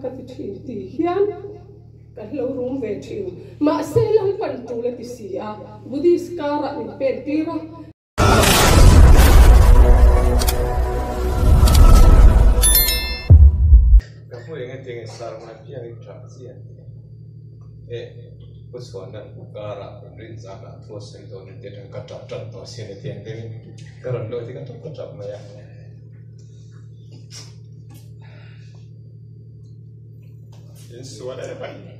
ka ti thin ti hian kan lo rum ve thin. Mahse Lalpan tul a ti si a, Buddhist karah min pen tir a. Ka hmu eng eng eng sar ngai piang in tha chi an ti e pu chhuan nan pu kara in rin zan ah thu a sawi dawn in ti atang ka tap tan tawh sin a tiang deuh in ka rawn luh hi ka tap ka tap mai a. In sual em a ni.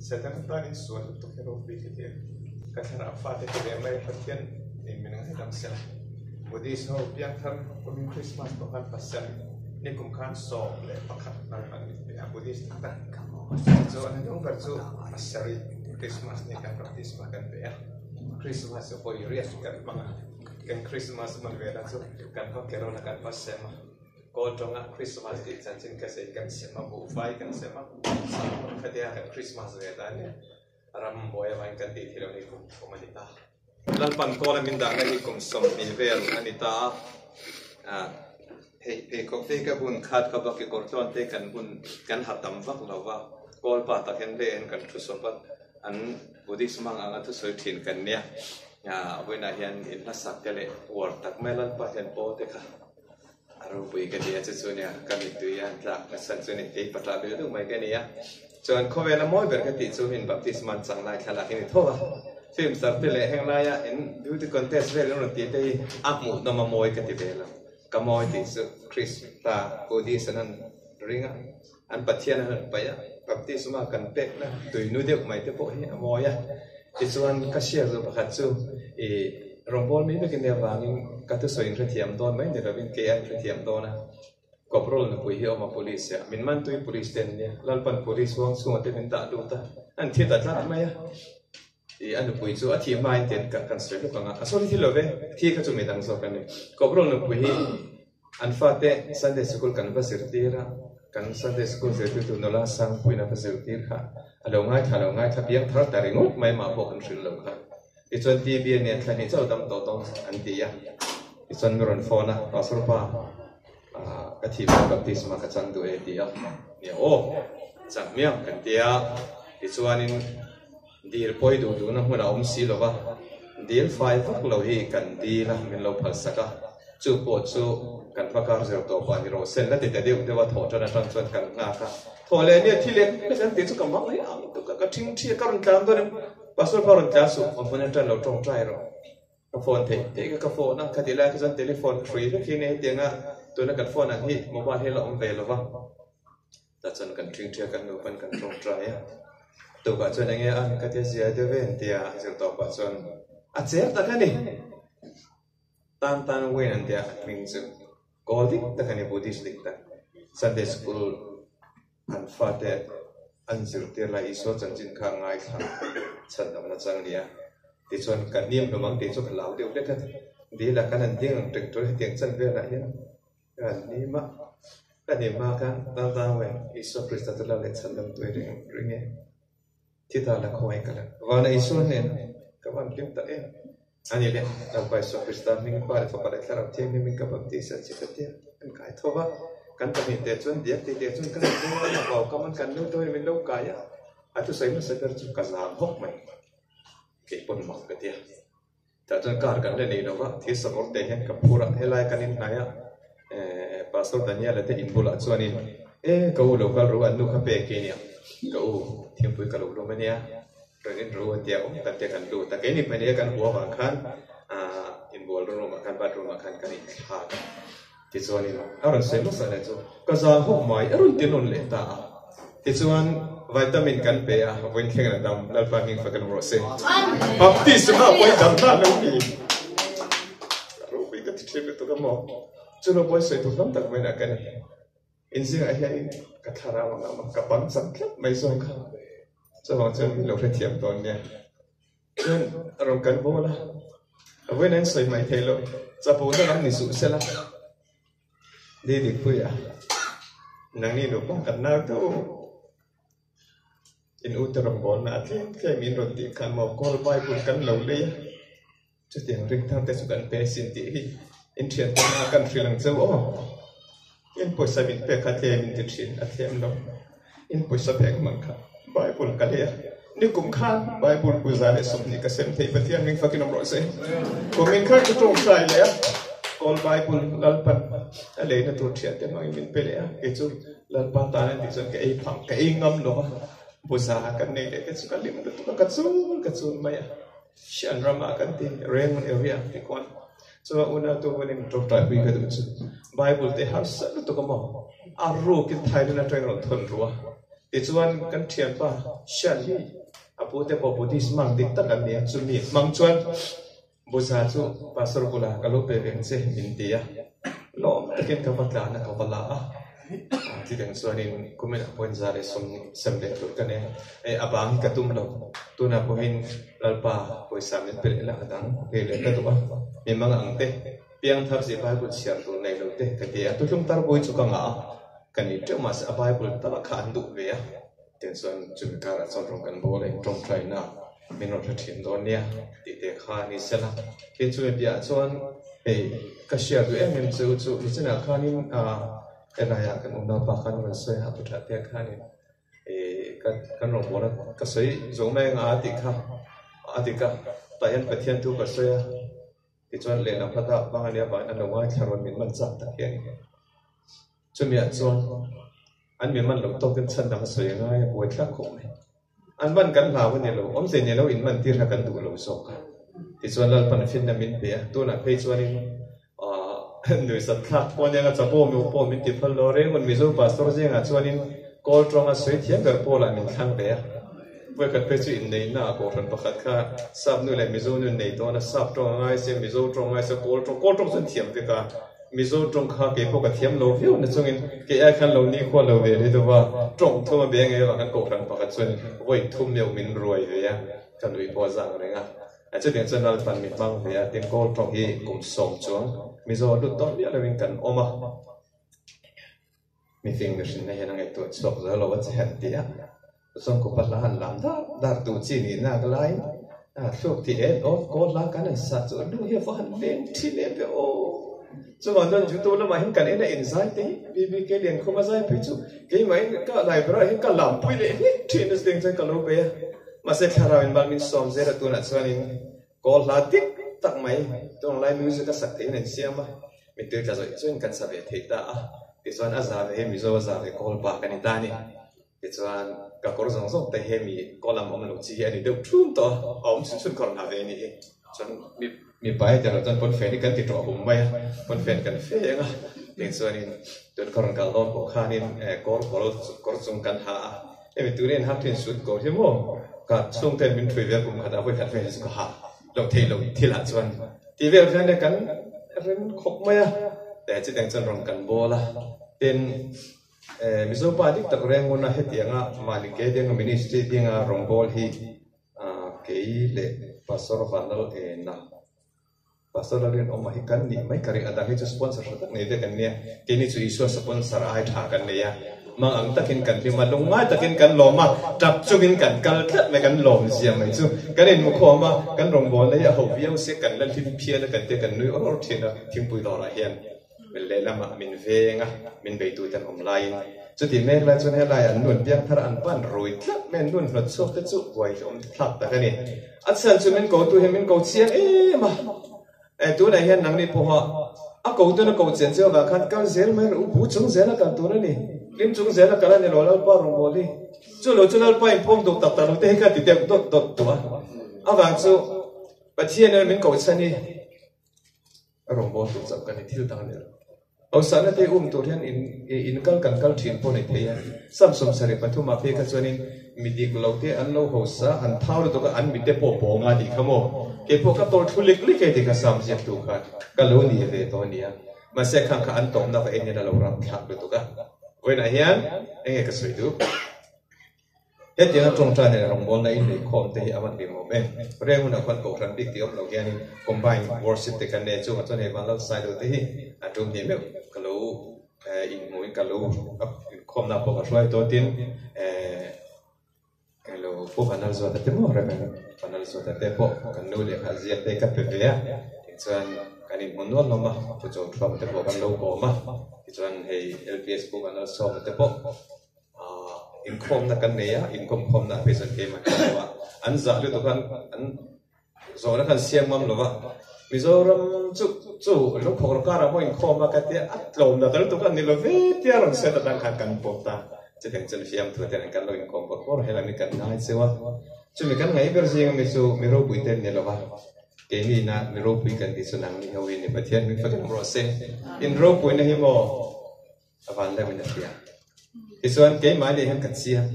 Setana tan in sual lutuk hi ropui ka ti a, ka thlarau fate ti leh mai Pathian in min ngaidam sela. Buddhist ho piangthar kumin Christmas pawh khan pasal nikum khan 11 hnar an ni ve a Buddhist tak tak chu an hnung ber chu pasarih Christmas ni khan baptisma kan pe a, Christmas chu hawi riat kan hmang a, kan Christmas hman ve na chu kan va Kerala kan va sem a. Kawl tawnga Christmas tih chanchin ka sawi kan sem a, buhfai kan sem a, sakhaw khatia kan Christmas ve ta nia, ram buai avangin kan tih theih loh hi kum thum a ni ta. Lalpan kawla min dahna hi kum 20 vel a ni ta a, hei pheikhawk te hi ka bun khat khawp a, kekawr tlawn te kan bun kan ha tam vak lo va, kawl pa tak hian leh hian kan thu sawp a, an Buddhist mang anga thusawi thin kan nia, vawiinah hian in hlasak te leh uar tak mai Lalpa hian pawl te kha. A ropui ka ti a, chu chu nia ka mittui a tlak nasa chu ni, kei patah ve deuh mai ka ni a. Chuan khawvela mawi ber ka tih chu min baptisma an chang lai thlalak hi ni tho a, film star te leh heng laia in beauty contest vel in rawn tih te hi a hmuhnawm a mawi ka ti ve lo. Ka mawi tih chu Krista Buddhist an han ring a, an Pathian an han paih a, baptisma kan pekna tuinu deuh mai te pawh hi a mawi a. Tichuan ka hriat duh pakhat chu ih rawngbâwl mi vekin nia vangin ka thusawi in hrethiam dawn mai ni lovin kei a inhrethiam dawn a. Kawprol nupui hi a awm a police ah min mantui police te an nia, Lalpan police huang chhungah te min dah lut a, an thi ta tlat mai a. Ih a nupui chu a thih hmain tian ka kan sawi lawk ang a, a sawi thil lo ve, thi kha chu midang zawk an ni. Kawprol nupui hi An fate Sunday Sikul kan va zirtir a, kan Sunday Sikul zirtirtu nula Sangpuiin a va zirtir kha a lo ngaithla lo ngaithla piang thar ta ringawt mai mah pawh kan hrilh lo kha. Tichuan TV a nia thla hnih chauh dam tawh dawn an ti a, tichuan mi rawn phone a, Pastor pa ka thih hma baptisma ka chang duh e ti a, nia aw chang hmiang kan ti a, tichuanin dil pawi duh duhna hmun a awm si lo va, dil fai vak lo hi kan dil a min lo phalsak a. Chu pawh chu kan hma kar zir tawh pah ni rawh sen la ti ta deuh deuh a thawh tan atang chuan kan nghak a. Thawh leh nia thi leh ka chan tih chu ka mang mai ang ka ka thing thi a ka rawn tlan dawn em pastor kha rawn tlan suh awm hmun atang lo tawngtai rawh ka phone theih theih kha ka phone a khatih lai kha chuan telephone ka hrui vek hi nia hetiang a tuna kan phone ang hi mobile hi a la awm ve lo va tah chuan kan thing thi a kan nupan kan tawngtai a tukah chuan enge a ka tia zia deuh ve an tia zir tawh pah chuan a cher tak a ni. Tan tan Wayne an tia a hming chu kawl dik tak a ni Buddhist dik tak Sunday school an fate an zirtir lai Isua chanchin kha ngaithla chhan lam nachang a ni a tichuan ka hniam hlawm ang tih chu ka lau deuh hlek a dil ah khan an ding ang ṭek ṭul hetiang chan velah hian ka han hnim a ka hnim hma khan Tan Tan Wayne Isua Krista chu la leh chhan lam tui reng ring e. Thi ta la khawngaih ka la. Vana Isua hnenah ka van hlim tak em? Ani leh Lalpa Isua Krista hming Pa leh Fapa leh Thlarau Thianghlimin ka baptisa che ka tia kan kai tho va. Kan pahnih te chuan diak tih teh chuan kan inbual a, vau kam an kan nu tawhin min lo kai a. A thusawi hmasa ber chu ka zam hawk mai. Kei pawn mak ka tia. Tah chuan car kan la nei lo va, thil sakawr te hian ka phur a, helai kan inhnai a, Pastor Daniel-a te in bulah chuanin e ka u lo kal ru an nu kha pek i nia, ka u thingpui ka lo lum a nia, rawn in ru a tia awm tak te kan lut a, keini pahnih a kan hua vang khan inbual room ah khan bathroom ah khan kan inthlak a, tichuanin a rawn sawi hmasa leh chu ka zang hawk mai a rawn ti nawn leh ta a. Tichuan, vitamin kan pe a, vawiin thleng a dam, Lalpa hming fak in rawh se. Baptisma pawh i dam hlan lo mi. Ropui ka ti thin lutuk a maw. Chu lo pawh i sawi tur tam tak mai lah ka ni. Inzingah hian ka thlarau ang ang ka bang chak tlat mai zawk kha. Chuvang chuan min lo hrethiam dawn nia. Chuan a rawn kal bawl a, vawiin an sawi mai thei lo, chapo na lam ni suh sela. Ni dikpuia, nangni nupa kan nau tho. In ute rawngbawlna a tlem tlem in rawn tih khan maw Kawl Bible kan lo lei a, chutiang ring thar te chu kan pe sin tih hi in thian te hma kan hrilh ang cheu aw. In pawisa min pek kha tlem in ti thin a tlem lo. In pawisa pek man kha Bible ka lei a, nikum khan Bible pu 120 ka sem thei Pathian hming fakin awm rawh se. Kumin khan ka tawngtai leh a, Kawl Bible Lalpan a leina tur thian te hmangin min pe leh a, kei chu Lalpa tan an tih chuan ka ei phang, ka ei ngam lo a, buza kan nei leh te chu ka lim lutuk a, ka chul ka chul mai a, Hrian ramah kan ti, Raymond area ang ti kuan. Chuan unau tu hunin tawngtai pui ka duh chu Bible te harsa lutuk a maw, a rukin Thailand atangin rawn thawn ru a, tichuan kan thianpa Hrian hi a pu te pawh Buddhist mang dik tak an ni a, chumi hmang chuan Buza chu Pastor bulah ka lo pe veng che min ti a, lawm takin ka va tlan a, ka va la a. Chutiang chuanin kuminah pawhin 120 sem leh tur ka nei a, hei a bang hi ka tum lo. Tunah pawhin Lalpa pawisa min pe leh la a dang lei leh ka duh a, mi mang ang te, piangthar zia Bible chhiar tur nei lo te ka ti a, tuhlum tarbui chu ka ngah a, ka ni teuh mahse a Bible tala kha an duh ve a. Tiang chuan chumi karah chuan rawn kan bawl a, in tawngtaina min rawn hre thin dawn nia tih te kha a ni sela. Tin chumi piahah chuan hei ka hriat duh em em chu chu nichinah khanin ah helaiah kan unaupa khan a rawn sawi a, a pu that te khanin ih kan rawn bawl a, ka sawi zawh mai anga a tih kha a dik a, tah hian Pathian thu ka sawi a, tichuan lehlam hla dak vang a nia vangin an lo ngaithla rawn min man chak tak hi a ni. Chumiah chuan an mi man loh tawkin chhan dang a sawi a ngai a, buai thlak khawp mai. An man kan hlau a ni lo, awmze ni lo in man tir kha kan duh lo zawk a. Tichuan Lalpan finna min pe a, tunah phei chuanin aah nuihzat thlak pawh aniang a chapo mi pawh min ti phal lo reng un Mizo pastor zingah chuanin kawl tawnga sawi thiam ber pawlah min thlang ve a. Vawikhat phei chu inneihna ah kohhran pakhat kha sap nu leh Mizo nu innei dawn a, sap tawng a ngai sia, Mizo tawng a ngai sia, kawl tawng, kawl tawng chuan thiam vek a. Mizo tawng kha kei pawh ka thiam lo viau na chungin kei ai khan lo ni khua lo ve leh deuh a, tawng thum a beng ei vang kohhran pakhat chuan vawi thum meuh min ruai ve a, ka nui pawh a zang reng a. A chutiang chuan Lalpan mi hmang ve a, tin kawl tawng hi kum sawm chuang Mizo a lut dawn miah lovin kan awm a. Mi fing mihrinna hian a ngaihtuah chhuak zo lo a che han ti a, chuan kupa hla han lam dar dar duh chi nih nak laiin a thluk ti en awt kawl hla kan han sa chu nu hi a va han leng thin em ve aw. Chuvang chuan YouTube lamah hian kan en a inzai te hi BBK Liankhuma zai phei chu keimahin ka library ah hian ka lam pui leh hlek thin a chutiang chuan ka lo bei a, mahse thlarau in bal min sawm zel a tunah chuanin kawl hla dik tak mai tunlai music a sak theihin an siam a. Mittui tla zawih chuan kan sa ve thei ta a, tichuan a za ve hi Mizo a za ve kawl bak a ni ta a ni. Tichuan ka kawr zawng zawng te hi mi kaw lam awm lo chi hi a ni deuh thum tawh a, a awm chhun chhun kawr hna ve a nih hi. Chuan mi mipa hi tel chuan pawnfen hi kan ti tawh hum mai a, pawnfen kan fe eng a, tichuanin tun kawr rawn kal dawn pawh khanin kawr kawr kawr chung kan ha a, hemi turin hak thin sut kawr hi maw ka chhungten min thui ve a kum khatah vawikhat vel hi chu ka ha loh theih loh thilah chuan Tih vel hian kan rem khawp mai a, eh chutiang chuan rawn kan bawl a, tin eh Mizo pa dik tak reng nguna hetianga mahni ke dinga ministry dinga rawn bawl hi ah kei leh Pastor Vanlal ena Pastor Lalrinawma hi kan nih mai ka ring a dang hi chu sponsor hra tak nei vek an nia, keini chu Isua sponsor ai tha kan nei a. Mang ang takin kan hlim a, lungngai takin kan lawm a, tap chungin kan kal tlat mai, kan lawm zia mai chu. Kan inmukhawm a, kan rawngbawlna hi a ho viau se, kan la hlim phian a, kan tia kan nui awr awr thin a, thingpui dawrah hian min lehlamah min veng a, min beitute an awm laiin. Chuti mek lai chuan helai an nun piang thar an pan rui tlat mai, an nun hnawt chhuak te chu buai hlawm thlak tak a ni. A chhan chu min kotu hian min ko chiang em a. E, tunah hian nangni pawha a ko tuna ko chen chiau vang khan kal zel mai rawh u, bu chung zela kal tur a ni, hlim chung zela kal a ni lo Lalpa rawngbâwl hi. Chu lo chu Lalpa in pawm duh tak tak lo te hi kha ti deuh dawt dawt duh a. Avang chu Pathian hian min koh chhan hi a rawngbâwl tur chauh ka ni, thil dang a ni lo. Hausahna te um tur hian in in kal kan kal thin pawh a ni thei a, Samsung sarih pathum ah phei kha chuanin mi dik lo te an lo hausa an thau lutuk a an mite pawh pawng a tih kha maw keipawh ka tawr thu lik lik e tih kha Sam ziaktu khan ka lo ni ve tawh a nia mahse khang kha an tawpna va en in a lo ram thlak lutuk a vawiinah hian enge ka sawi duh. Hetianga tawngtai leh rawngbawlna in nei khawm te hi a van hlimawm em? Reng hunah khuan kohhran bik tih awm lo hianin combine worship te kan nei a, chungah chuan hei Vanlal Sailo te hi a tum hnih meuh ka lo inhmuhin ka lo inkhawmna pawh ka hruai tawh tin eh. Pu Vanlalzuata te maw Rev. Vanlalzuata te pawh kan nu lehkha ziak te ka pe ve a, tichuan kan inhmu nual hlawm a, Pu Chawthuama te pawh kan lo kawm a, tichuan hei LPS Pu Vanlalsawma te pawh inkhawmna kan nei a, inkawmkhawmna ah phei chuan keimah ka lo a, an zah lutuk a, an zawhna khan siam ngam lo va, Mizoram chu chu lungkhawk rawh karah pawh inkhawm a ka tia, a tlawm na ta lutuk a ni lo ve tia rawn set atang khan kan pawt ta, chutiang chuan fiamthu te nen kan lo inkhawm bawrh bawrh helam hi kan ngai cheu a, chumi kan ngaih ber zing ami chu mi ropui te an ni lo va, keini ina mi ropui kan tih chu nang ni ho hi ni Pathian min fakin awm rawh se, in ropuina hi maw a van deuh in a hria, tichuan keimahni hian ka chiang.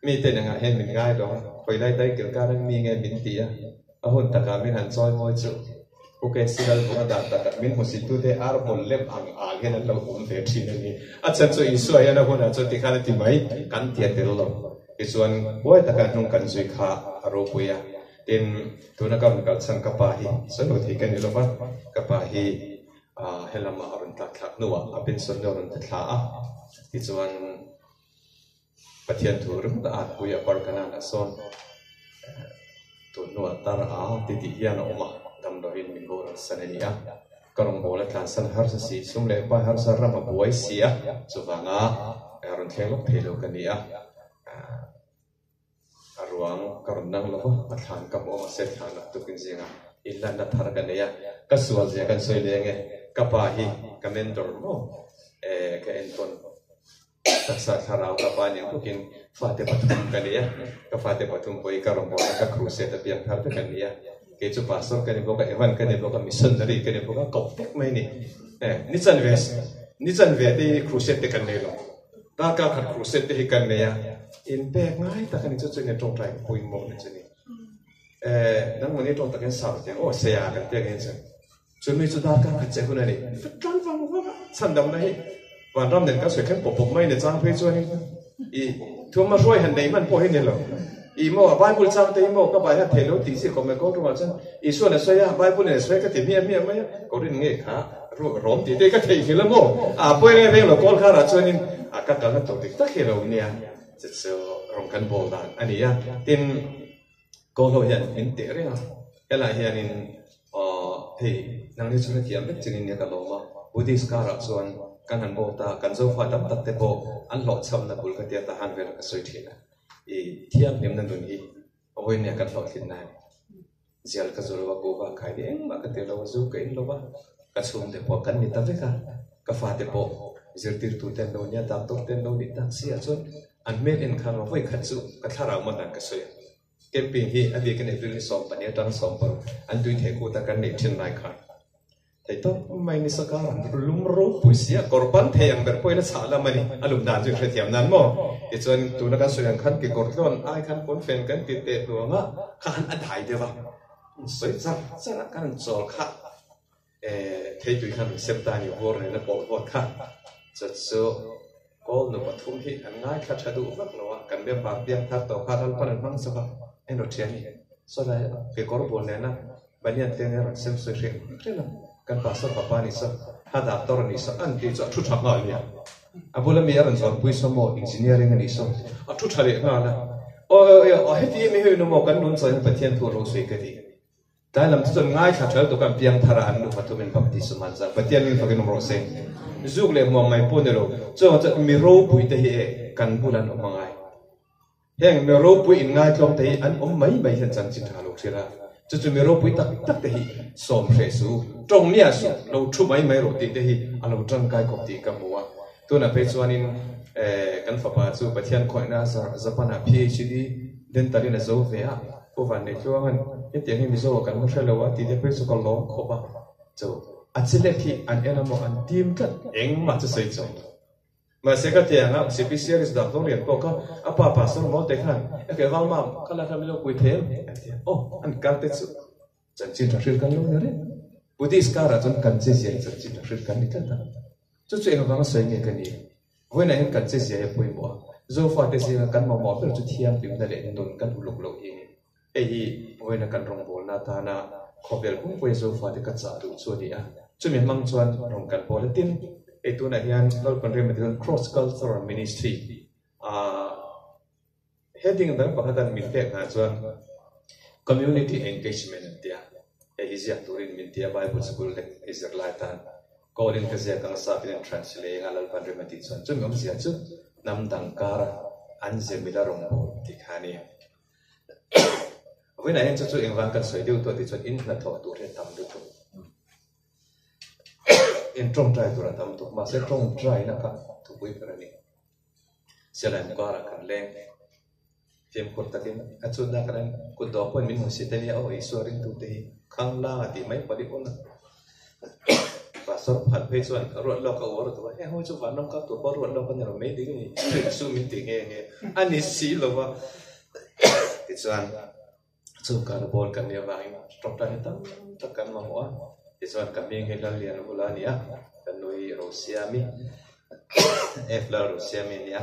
Mite nangah hian min ngai lo a, khawi lai dai kil kar ang mi nge min ti a, a hun takah min han chawi mawi chu. Pu KC Lalvunga dan takah min hmusittute ar bul lem ang al hian an lo awm ve thin a ni. A chhan chu Isua hian a hunah chuan tikhan a ti mai, kan ti a tel lo. Tichuan, huai taka hnung kan zui kha a ropui a. Tin, tuna ka rawn kal chhan ka pa hi sawi lo thei ka ni lo va, ka pa hi helamah a rawn tlak thlak hnuah a pension na rawn ti thla a, tichuan, Pathian thu ringawt a atpui a par kanan ah sawn tun hnuah tar a ti tih hian a awm a, damdawiin min boral san a ni a, ka rawngbâwl a tlansan harsa si, sum leh pai harsa ram a buai si a, chuvanga rawn thleng lawk thei lo ka ni a. A ruang ka rawn nang lo va, a thlan ka hmu a, mahse thlan ah tukin zingah inlanna thar ka nei a, ka sual zia kan sawi leng e, ka pa hi ka mentor maw eh ka enkawn taksa thlarau ka pa aniang bawkin fate pathum ka nei a, ka fate pathum pawh hi ka rawngbawlna ka crusade a piang thar vek an ni a, kei chu pastor ka ni bawk a, evan ka ni bawk a, missionary ka ni bawk a, kawp vek mai a ni eh ni chanve ni chanve te hi crusade te kan nei lo. Darkar khat crusade te hi kan nei a, inpek ngai tak a ni chu chu nia tawngtai pawimawh na chu ni. Eh, nangmahni tawng takin sa rawh tiang aw seia kan ti angin chuan chu mi chu darkar khat che hun a ni. Tlan vang vang a, chhandamna hi vanram nen kan sawi thleng pawp pawp mai ni chang phei chuanin i thuma hruai han nei hman pawh hi ni lo. I maw Bible chang te hi maw ka bai han thei lo tih chi kawm mai kawng tumah chuan Isuan a sawi a, Bible in a sawi ka ti hmiah hmiah mai a, Korin nge kha rawm tih te ka theihnghilh a maw? A pawi reng reng lo kawl kharah chuanin a ka kalna tur dik tak hi lo nia, chu chu rawng kan bawl dan a ni a. Tin, kawl ho hian min teh reng a, helaiah hianin aw hei nangni chu hrethiam vek chungin nia ka lawm a, Buddhist karah chuan kan han bawl ta, kan Zofa tam tak te pawh an hlawhchhamna bul ka tia tahan velah ka sawi thin a, i thianghlimna nun hi Vawinia kan hlawhtlin na a ni. Zial ka zu lo a, kuhva khai ni engmah ka ti lo a, zu ka in lo va, ka chhungte pawh kan ni ta vek a, ka fate pawh zirtirtu te an lo nia, doctor te an lo nih tak si ah chuan an hmel en khan vawi khat chu ka thlarau man dan ka sawi a. Camping hi a biakin April ni 12 atang 16 an tui thei kut a kan neih thin lai khan. Thei tawp mai ni sakar an lum ropui si a, kawr pan thei ang ber pawhin a chhah lam a ni. A lum dan chu i hrethiam nan maw? Tichuan tuna kan sawi ang khan kekawr tlawn ai khan pawnfen kan ti teh hnuang a, kha han a dai deuh a, an sawi char char a, kan han chawl kha eh theitui khan an sem ta a ni, vur nen a pawlh vawt kha. Chu chu kawl nu pathum hi an ngaithla tha duh vak lo a, kan member piang thar tawh kha Lalpan an hmang chauh a, en rawh thian i, saw lai kekawr bul nena Banian te nen rawn sem sawi hreh hreh a, kan pastor papa ni saw, a doctor a nih saw, an tih chu a thu tha nghal nia. A bula mi a rawn zawnpui saw maw engineering a nih saw, a thu tha leh nghal a. Aw aw aw aw heti em hi nu maw kan nun chawiin Pathian thu a lo sawi ka ti. Tlai lam chu chuan ngaithla ṭhal tuk a an piang thar a, an nufa thumin baptism an zar. Pathian min fakin awm rawh se. Zuk leh hmuam mai pawh ni lo, chuang chuan mi ropui te hi e kan bulah an awm angai. Heng mi ropui inngaitlawm te hi an awm mai mai hian chanchin tha lo hrilh a, chu chu mi ropui tak tak te hi sawm hreh su, tawng miah su, lo thu mai mai rawh tih te hi a lo tangkai khawp tih ka hmu a. Tunah phei chuanin kan fapa chu Pathian khawihna Japan-ah PhD dental in a zo ve a, Pu Vanneitluanga'n hetiang hi Mizo ah kan la hre lo a tih te phei chu ka lawm khawp a, chu a chilek hi an en a maw an tim tlat engmah chu sawi chawng lo. Mahse ka ti ang a, CPCR is doctor lian pawh kha a pa pastor maw te khan e ke val mam ka la kha milo pui thei em a ti a, aw an kar te chu chanchin tha hril kan lo ni reng. Buddhist karah chuan kan che zia hi chanchin tha hril kan ni tlat a, chu chu engvanga sawi nge ka ni? Vawiinah hian kan che zia hi a pawimawh a, Zofate zinga kan mamawh ber chu thianghlimna leh nun kan uluk loh hi a ni. Hei hi vawiina kan rawngbawlna atana khawvel pumpuia Zofate ka chah duh chu a ni a, chumi hmang chuan rawn kan pawl a. Tin, hei tunah hian Lalpan Remati chuan Cross Cultural Ministry a Heading dang pakhat an min pek hna chuan Community Engagement an ti a, hei hi ziak turin min ti a Bible School leh i zirlai tan Kawlin ka ziak ang sap in an translate anga Lalpan rem a tih chuan chumi awmzia chu hnam dang kara an zemila rawngbâwl tih kha a ni. Vawiinah hian chu chu engvang kan sawi deuh tawh tih chuan in hnathawh tur hi a tam lutuk. In tawngtai tur a tam tuk mahse tawngtaina kha thupui ber a ni. Sialai karah kan leng fimkhur takin a chunna kan an kut dawh pawhin min hmu si te nia aw Isua ringtute hi khang lang a tih mai pali pawn a Pastor pakhat phei chuan ruat lawk a uar duh a heng ho chu vanram kal tur pawh ruat lawk a ni lo mai ding a ni Isu min ti nghe nghe a ni si lo va tichuan Chung kar bawl kan nih avangin tawngtai hi tam tak kan mamawh a, tichuan ka hming hi Lallian Vula a ni a, ka nu hi Rosiami, F Lalrosiami a ni a,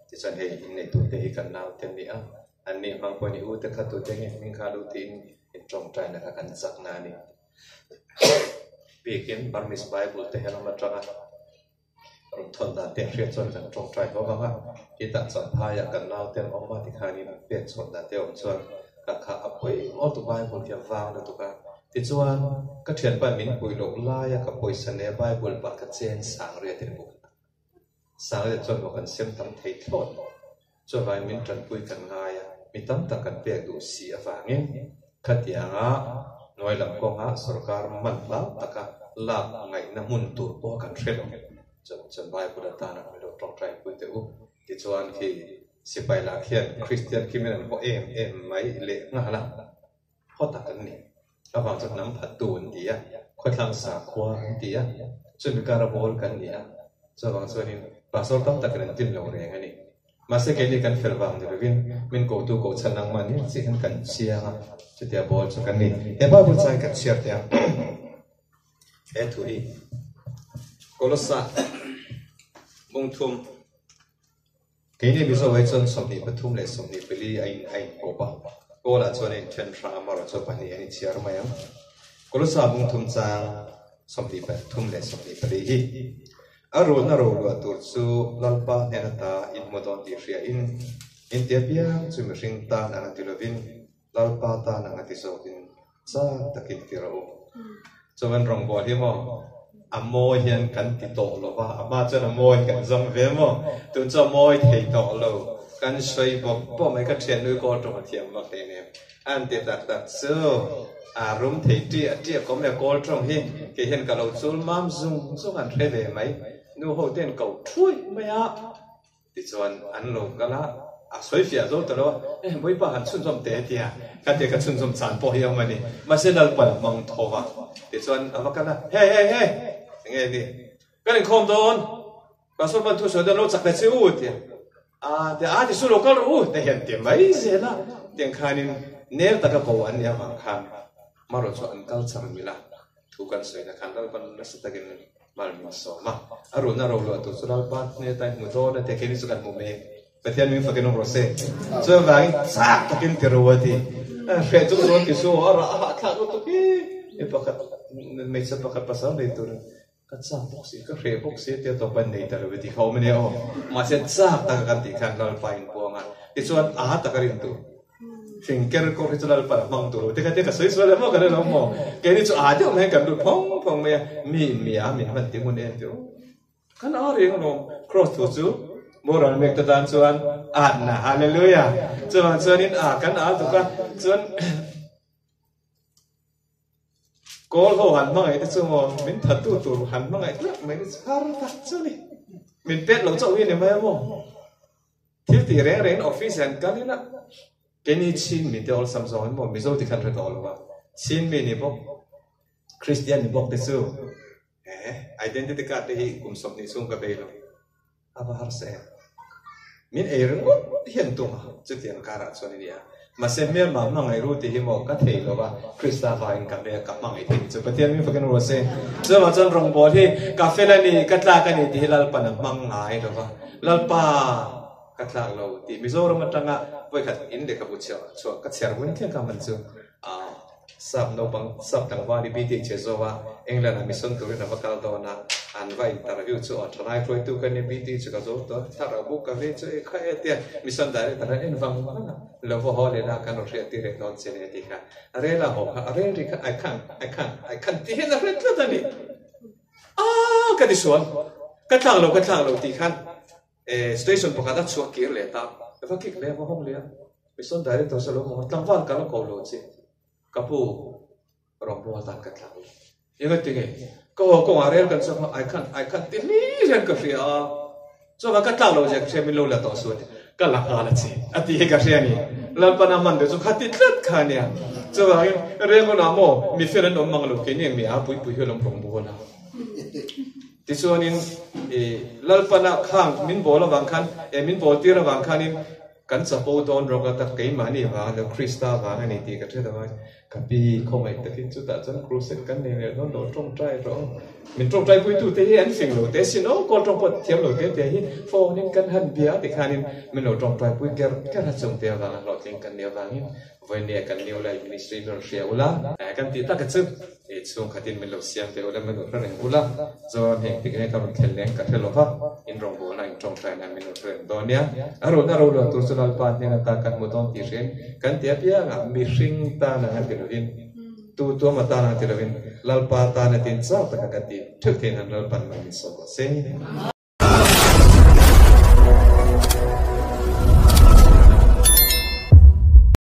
tichuan hei inneitute hi kan naute an ni a, an nih hmang pawhin i ute kha tute nge hming kha lo tiin intawngtaina kha kan chakna a ni. Bikin Burmese Bible te helam atanga Rawn thawn dan te hriat chuan kan tawngtai ho vang a, hetah Champhaiah kan naute an awm a tikhanin pek chhawn dan te awm chuan ka kha a pawi maw tu Bible hi a vang lutuk a, tichuan ka thianpa min puih loh laia ka pawisa leh Bible pah ka chen sang riat in buk sang riat chuan maw kan sem tam thei thlawt chuvangin min tanpui kan ngai a, mi tam tak kan pek duh si avangin khatianga hnuai lam kawnga sorkar man hlau taka lak ngaihna hmun tur pawh kan hre lo. Chuan chuan Bible atana min lo tawngtai pui teh u. Tichuan khi sipai lah khian Kristian khi min an haw em em mai leh nghal a, haw tak an ni. Avang chuan hnam phattu an ti a, khawthlang sakhua an ti a, chumi kara bawl kan ni a, chuvang chuanin pastor tam takin an tlin lo reng a ni. Mahse keini kan fel vang ni lovin min kotu koh chhan ang mahni chiah hian kan chiang a, chutia bawl chu kan ni. He Bible chai kan chhiar teh ang. He thu hi Kolosa bungthum. Keini Mizo ai chuan 23 leh 24 a in a inkawp a, Kawlah chuan a inthen hrang a, amaherawh chu pahnih an inchhiar mai ang. Kolosa bungthum chang 23 leh 24 hi a rulna roluah tur chu Lalpa hnen ata inhmu dawn tih hria in, inti apiang chu mihring tan ang a ti lovin Lalpa tan ang a ti zawkin Chak takin ti rawh u. Chuan rawngbâwl hi maw a mawi hian kan ti tawh lo va, a hma chuan a mawi kan zawng ve maw? Tun chu a mawi thei tawh lo. Kan sawi bawk bawk mai, ka thiannu kawl tawng a thiam vak hle nen. A han ti tak tak chu a rum thei ṭiah ṭiah kawm leh kawl tawng hi kei hian ka lo chul mam zung zung an hre ve mai. Nu ho te an ko ṭhuai mai a. Tichuan an lo kal a, a sawi fiah zo ta lo a, Eh, Bawipa han chhunzawm teh a ti a, ka ti a, ka chhunzawm chan pawh hi a awm a ni. Mahse Lalpan a hmang tho va, tichuan a va kal a, He, he, he, enge ni? Kan inkhawm dawn, Pastor Ban thu sawi dawn lo chak ta che u, a ti a. A ti a, a ti su lo kal rawh u, te hian ti mai zel a, tiang khanin nel taka ko an nih avang khan marawh chu an kal char mil a, thu kan sawina khan Lalpan nasa takin Mal min sawm a, a run a ro luah tur chu Lalpa hne ta hmu dawn a ti a, keini chu kan hmu mek. Pathian min fakin awm rawh se. Chuvangin chak takin ti ro a ti. Hreh chung chuan ti su a rah a hahthlak lutuk hi. Mi pakhat, hmeichhe pakhat pasal nei turin ka chak bawk si, ka hreh bawk si a tia tawp a nei ta lo e tih kha awm a nia aw. Mahse chak taka kan tih khan Lalpa inpuang a, tichuan a taka rin tur. Thing ker kawr hi chu Lalpan a hmang tur lo te kha tia ka sawi sual em aw ka hre lo maw? Keini chu aa deuh mai kan lut phawng phawng mai a, mi in mi a min hman ti ngun em tih kan aa reng alawm. Cross thu chu moral mek te tan chuan at na hallelujah chuvang chuanin a kan aa tuk a chuan Kawl ho han hmangaih te chu maw min thattu tur han hmangaih tlak mai te chu har tak chu ni. Min pet lo chauh hi ni mai a maw? Thil tih reng rengin office an kal ila keini Chin mi te awlsam zawng in maw Mizo ti khan hre tawh lo va, Chin mi ni bawk Christian ni bawk te chu eh identity card te hi kum 20 chhung ka bei lo a va harsa em. Min ei ringawt hian tum a chutiang karah chuan a nia. Mahse hmelma hmangaih ru tih hi maw ka thei lo va, Krista vangin ka hmel ka hmangaih thei chu Pathian min fakin rawh se. Chuvang chuan rawngbâwl hi ka fel a ni, ka tlâk a ni tih hi Lalpan a hmang ngai lo va. Lalpa ka tlâk lo tih Mizoram aṭanga vawikhat in lehkhabu chhiah chhuah ka chhiar vun thleng kha man chu sap naupang sap tlangval i BTH a zo a, England ah mission turin a va kal dawn a. An va interview chu aw thalai hruaitu ka ni PT chu ka zo tawh a, thlarau buk ka vei chu e kha e tia mission director an en vang vang a, lo va haw leh la kan rawn hriat tir leh dawn che nia tih kha a rel a haw kha a rel ri kha I can't, I can't, I can't tih hian a hre tlat a ni. Aaa ka ti sual, ka tlak lo ka tlak lo tih khan e station pakhat a chhuak kir leh ta, va kik leh a va hawng leh a, mission director chu a lo hawng a, tlangval ka la ko lo che ka pu. Rawngbawl dan ka tlang lo. Engati nge? Ka haw kawngah rel kan chhuak a, I can't, I can't ti hlir hian ka hria a. Chuan ka tlak lo zia ka hria, min lo la tawh suh a ti. Ka la nghal a che, a ti hi ka hria a ni. Lalpana man deuh chu kha ti tlat kha a nia. Chuvangin, Rengon-ah maw mi fel an awm mang lo, keini ang mi a puipui hi a lawm rawngbawl a. Tichuanin, i Lalpana khang min bawl avang khan, eh min bawl tir avang khanin kan chapo dawn rawk a, tak keimahni vang a ni lo, Krista vang a ni tih ka hre lo a. Ka pi khawngaih takin chutah chuan crusade kan nei leh dawn lo tawngtai rawh. Min tawngtai puitu te hi an fing lo te sin aw, kawl tawng pawh thiam lo te te hi phone in kan han bia ti khanin min lo tawngtai pui ker ker a chung te avanga hlawhtling kan nih avangin vawinia kan New Life Ministry min rawn hria ula. Kan tih tak a chu i chhungkhatin min lo siam ve ula, min lo hre reng ula, chuan heng tik nge ka rawn thlen leng ka hre lo va, in rawngbawlna in tawngtaina min rawn hre reng dawn nia. A run a roluah tur chu Lalpa hnen ata kan hmu dawn tih hriain kan ti apiangah mihring tan ang a ti lovin, tu tuama tan ang a ti lovin, Lalpa tan a tin chau taka kan tih theuh theih nan Lalpan mai min sawm rawh se.